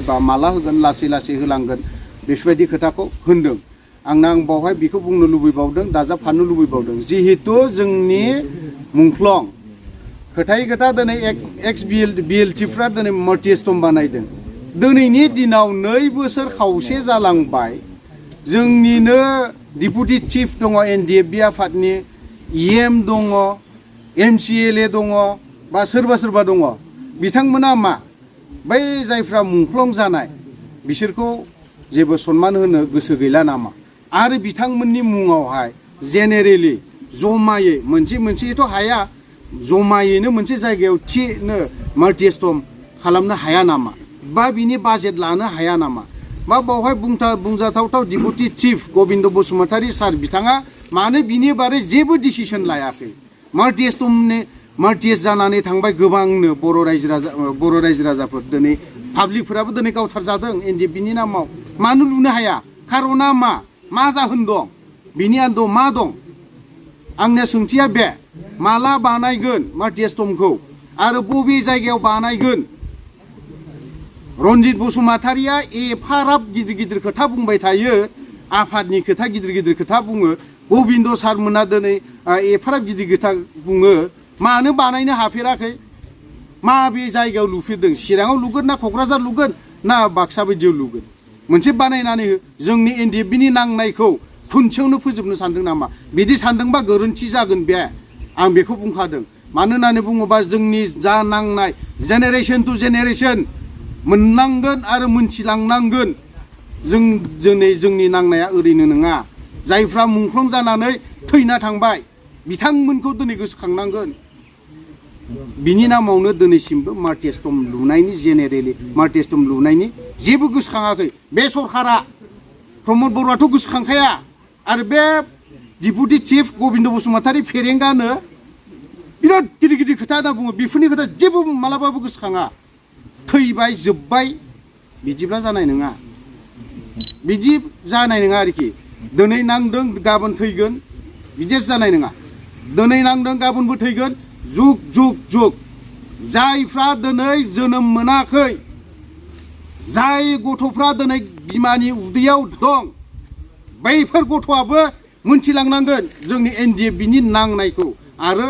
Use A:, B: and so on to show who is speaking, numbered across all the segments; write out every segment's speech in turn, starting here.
A: एबा माला होगोन लासै लासै होलांगोन बेफोरबायदि खोथाखौ होनदों आं बावहाय बेखौ बुंनो लुबैबावदों दाजाबफानो लुबैबावदों जिहेतु जोंनि मुंख्लं खोथायै खोथा दिनै एक्स बिएलटिफ्रा दिनै मर्टिएस्टम बानायदों दिनैनि दिनाव 2 बोसोर खावसे जालांबाय जोंनिनो डिपुटि चिफ दङ एनडिएफबि आफादनि इएम दङ एमसिएलए दङ बा सोरबा दङ बिथांमोना मा बै जायफ्रा मुंख्लं जानाय बिसोरखौ जेबो सन्मान होनो गोसो गैला नामा आरो बिथांमोननि मुङावहाय जेनेरेलि जमायै मोनसेथ' हाया जमायैनो मोनसे जायगायाव थिनो मर्टिएस्टम खालामनो हाया नामा बा बिनि बाजेट लानो हाया नामा बा बावहाय बुंजाथावथाव डिपुटि चिफ गबिन्द बसुमतारी सार बिथाङा मानो बिनि बारै जेबो डिसिसन लायाखै मर्टिएस जानानै थांबाय गोबांनो बर' रायजो राजाफोर दिनै पाब्लिकफोराबो दिनै गावथारजादों एनडिएफबिनि नामाव मानो लुनो हाया खारना मा जाहोन दं बिनि आन्दोआव मा दं आंनि सोंथिया बे माला बानायगोन मर्टिएस्टमखौ आरो बबे जायगायाव बानायगोन रन्जित बसुमतारीया एफाराब गिदिर खोथा बुंबाय थायो आफादनि खोथा गिदिर खोथा बुङो गबिन्द सारमोना दिनै एफाराब गिदिर खोथा बुङो मानो बानायनो हाफेराखै माबे जायगायाव लुफेरदों चिराङाव लुगोन ना क'क्राझार लुगोन ना बाक्सा बायदियाव लुगोन मोनसे बानायनानै हो जोंनि एनडिएफबिनि नांनायखौ खुनसेयावनो फोजोबनो सानदों नामा बिदि सानदोंबा गोरोन्थि जागोन बे आं बेखौ बुंखादों मानो होननानै बुङोबा जोंनि जा नांनाय जेनेरेसन टु जेनेरेसन मोननांगोन आरो मोनथिलांनांगोन जोंनि नांनाया ओरैनो नङा जायफ्रा मुंख्लं जानानै थैना थांबाय बिथांमोनखौ दिनै गोसोखांनांगोन बिनि नामावनो दिनैसिमबो मर्टिएस्टम लुनायनि जेनेरेलि मर्टिएस्टम लुनायनि जेबो गोसोखाङाखै बे सरकारा प्रमद बर'आथ' गोसोखांखाया आरो बे डिपुटि चिफ गबिन्द बसुमतारी फेरेंगानो बिराद गिदिर खोथा होनना बुङो बेफोरनि खोथा जेबो मालाबाबो गोसोखाङा थैबाय जोब्बाय बिदिब्ला जानाय नङा बिदि जानाय नङा आरोखि दिनै नांदों गाबोन थैगोन बिदिसो जानाय नङा दिनै नांदों गाबोनबो थैगोन जुग जायफ्रा दिनै जोनोम मोनाखै जाय गथ'फ्रा दिनै बिमानि उदैयाव दं बैफोर गथ'आबो मोनथिलांनांगोन जोंनि एनडिएफबिनि नांनायखौ आरो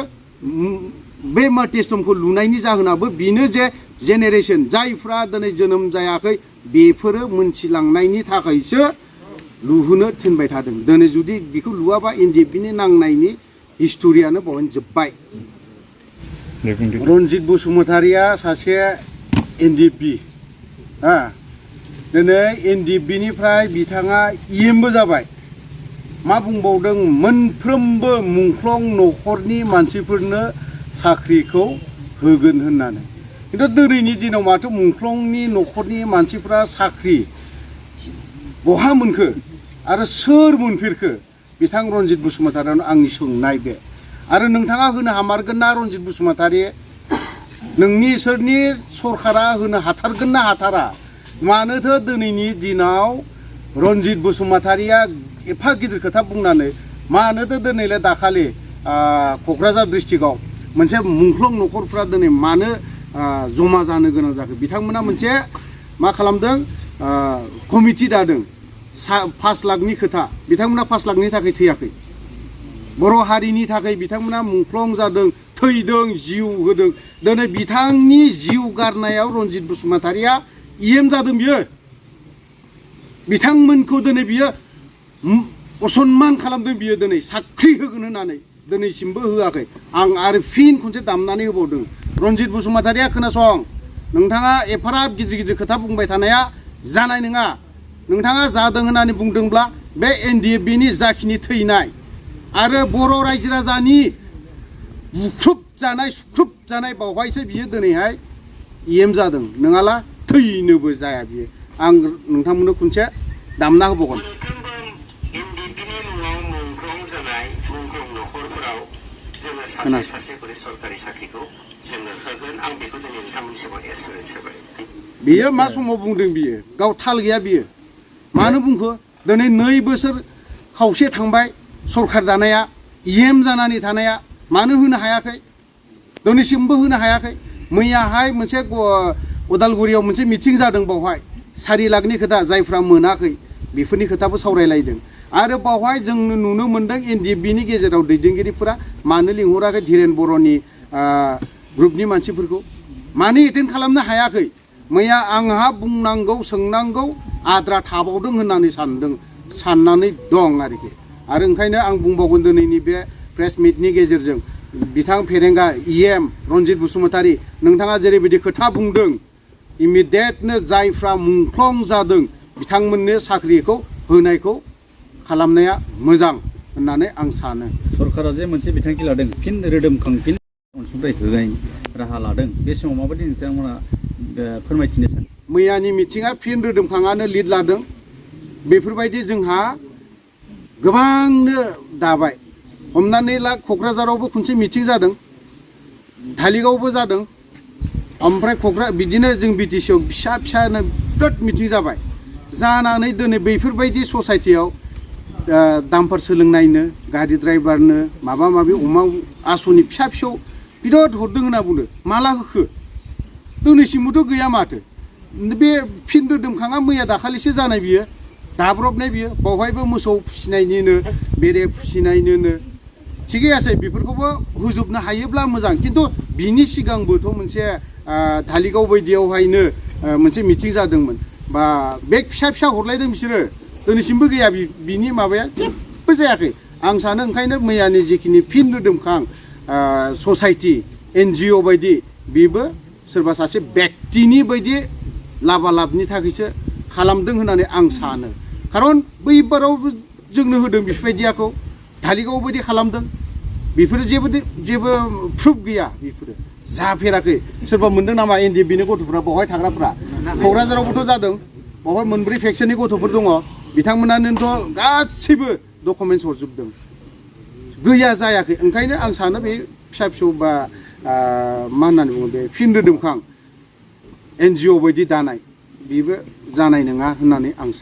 A: बे मर्टिएस्टमखौ लुनायनि जाहोनाबो बेनो जे जेनेरेसन जायफ्रा दिनै जोनोम जायाखै बेफोरो मोनथिलांनायनि थाखायसो लुहोनो थिनबाय थादों दिनै जुदि बेखौ लुवाबा एनडिएफबिनि नांनायनि हिस्ट'रियानो बहाय जोब्बाय रन्जित बसुमतारीया सासे एनडिएफबि दिनै एनडिएफबिनिफ्राय बिथाङा इएमबो जाबाय मा बुंबावदों मोनफ्रोमबो मुंख्लं न'खरनि मानसिफोरनो साख्रिखौ होगोन होननानै खिन्थु दिनैनि दिनाव माथो मुंख्लंनि न'खरनि मानसिफ्रा साख्रि बहा मोनखो आरो सोर मोनफेरखो बिथां रन्जित बसुमतारीयानो आंनि सोंनाय बे आरो नोंथाङा होनो हामारगोन ना रन्जित बसुमतारी नोंनि सोरनि सरकारा होनो हाथारगोन ना हाथारा मानोथो दिनैनि दिनाव रन्जित बसुमतारीया एफा गिदिर खोथा बुंनानै मानोथो दिनैलाय दाखालि क'क्राझार डिस्ट्रिक्टआव मोनसे मुंख्लं न'खरफ्रा दिनै मानो जमा जानो गोनां जाखो बिथांमोना मोनसे मा खालामदों कमिटि दादों 5 लाखनि खोथा बिथांमोना 5 लाखनि थाखाय थैयाखै बर' हारिनि थाखाय बिथांमोना मुंख्लं जादों थैदों जिउ होदों दिनै बिथांनि जिउ गारनायाव रन्जित बसुमतारीया इएम जादों बियो बिथांमोनखौ दिनै बियो असनमान खालामदों बियो दिनै साख्रि होगोन होननानै दिनैसिमबो होआखै आं आरो फिन खनसे दामनानै होबावदों रन्जित बसुमतारीया खोनासं नोंथाङा एफाराब गिदिर खोथा बुंबाय थानाया जानाय नङा नोंथाङा जादों होननानै बुंदोंब्ला बे एनडिएफबिनि जाखिनि थैनाय आरो बर' रायजो राजानि बुख्रुब जानाय बावहायसो बियो दिनैहाय इएम जादों नङाला थैनोबो जाया बियो आं नोंथांमोननो खनसे दामना होबावगोन बियो मा समाव बुंदों बियो गाव थाल गैया बियो मानो बुंखो दिनै 2 बोसोर खावसे थांबाय सरकार दानाया इएम जानानै थानाया मानो होनो हायाखै दिनैसिमबो होनो हायाखै मैयाहाय मोनसे उदालगुरियाव मोनसे मिटिं जादों बावहाय 4 लाखनि खोथा जायफ्रा मोनाखै बेफोरनि खोथाबो सावरायलायदों आरो बावहाय जों नुनो मोनदों एनडिएफबिनि गेजेराव दैदेनगिरिफोरा मानो लिंहराखै धीरेन बर'नि ग्रुपनि मानसिफोरखौ मानो एटेन्ड खालामनो हायाखै मैया आंहा बुंनांगौ सोंनांगौ आद्रा थाबावदों होननानै साननानै दं आरोखि आरो ओंखायनो आं बुंबावगोन दिनैनि बे प्रेस मिटनि गेजेरजों बिथां फेरेंगा इएम रनजित बसुमतारी नोंथाङा जेरैबायदि खोथा बुंदों इमिडियेटनो जायफ्रा मुंख्लं जादों बिथांमोननो साख्रिखौ होनायखौ खालामनाया मोजां होननानै आं सानो
B: सरकारा जे मोनसे बिथांखि लादों फिन रोदोमखांफिन अनसुंथाइ होनायनि राहा लादों बे समाव माबायदि नोंथांमोना फोरमायथिनो सानो
A: मैयानि मिटिङा फिन रोदोमखाङानो लिड लादों बेफोरबायदि जोंहा गोबांनो दाबाय हमनानै ला क'क्राझारावबो खनसे मिटिं जादों धालिगावबो जादों ओमफ्राय बिदिनो जों बिटिसिआव फिसा फिसानो बिराद मिटिं जाबाय जानानै दिनै बेफोरबायदि ससाइटियाव दामफोर सोलोंनायनो गारि ड्राइभारनो माबा माबि अमा आसनि फिसा फिसौ बिराद हरदों होनना बुंदों माला होखो दिनैसिमबोथ' गैया माथो बे फिन रोदोमखाङा मैया दाखालिसो जानाय बियो दाब्रबनाय बियो बावहायबो मोसौ फिसिनायनिनो बेरे फिसिनायनिनो थिगै आसे बेफोरखौबो होजोबनो हायोब्ला मोजां खिन्थु बिनि सिगांबोथ' मोनसे धालिगाव बायदियावहायनो मोनसे मिटिं जादोंमोन बा बेग फिसा फिसा हरलायदों बिसोरो दिनैसिमबो गैया बिनि माबाया जेबो जायाखै आं सानो ओंखायनो मैयानि जिखिनि फिन रोदोमखां ससाइटि एनजिअ बायदि बेबो सोरबा सासे व्यक्तिनि बायदि लाबालाबनि थाखायसो खालामदों होननानै आं सानो खारन बैबाराव जोंनो होदों बेफोरबायदियाखौ धालिगाव बायदि खालामदों बेफोरो जेबो प्रुफ गैया बेफोरो जाफेराखै सोरबा मोनदों नामा एनडिएफबिनि गथ'फ्रा बावहाय थाग्राफ्रा क'क्राझारावबोथ' जादों बावहाय मोनब्रै फेक्सननि गथ'फोर दङ बिथांमोनानोथ' गासैबो डकुमेन्टस हरजोबदों गैया जायाखै ओंखायनो आं सानो बे फिसा फिसौ बा मा होननानै बुङो बे फिन रोदोमखां एनजिअ बायदि दानाय बेबो जानाय नङा होननानै आं सानो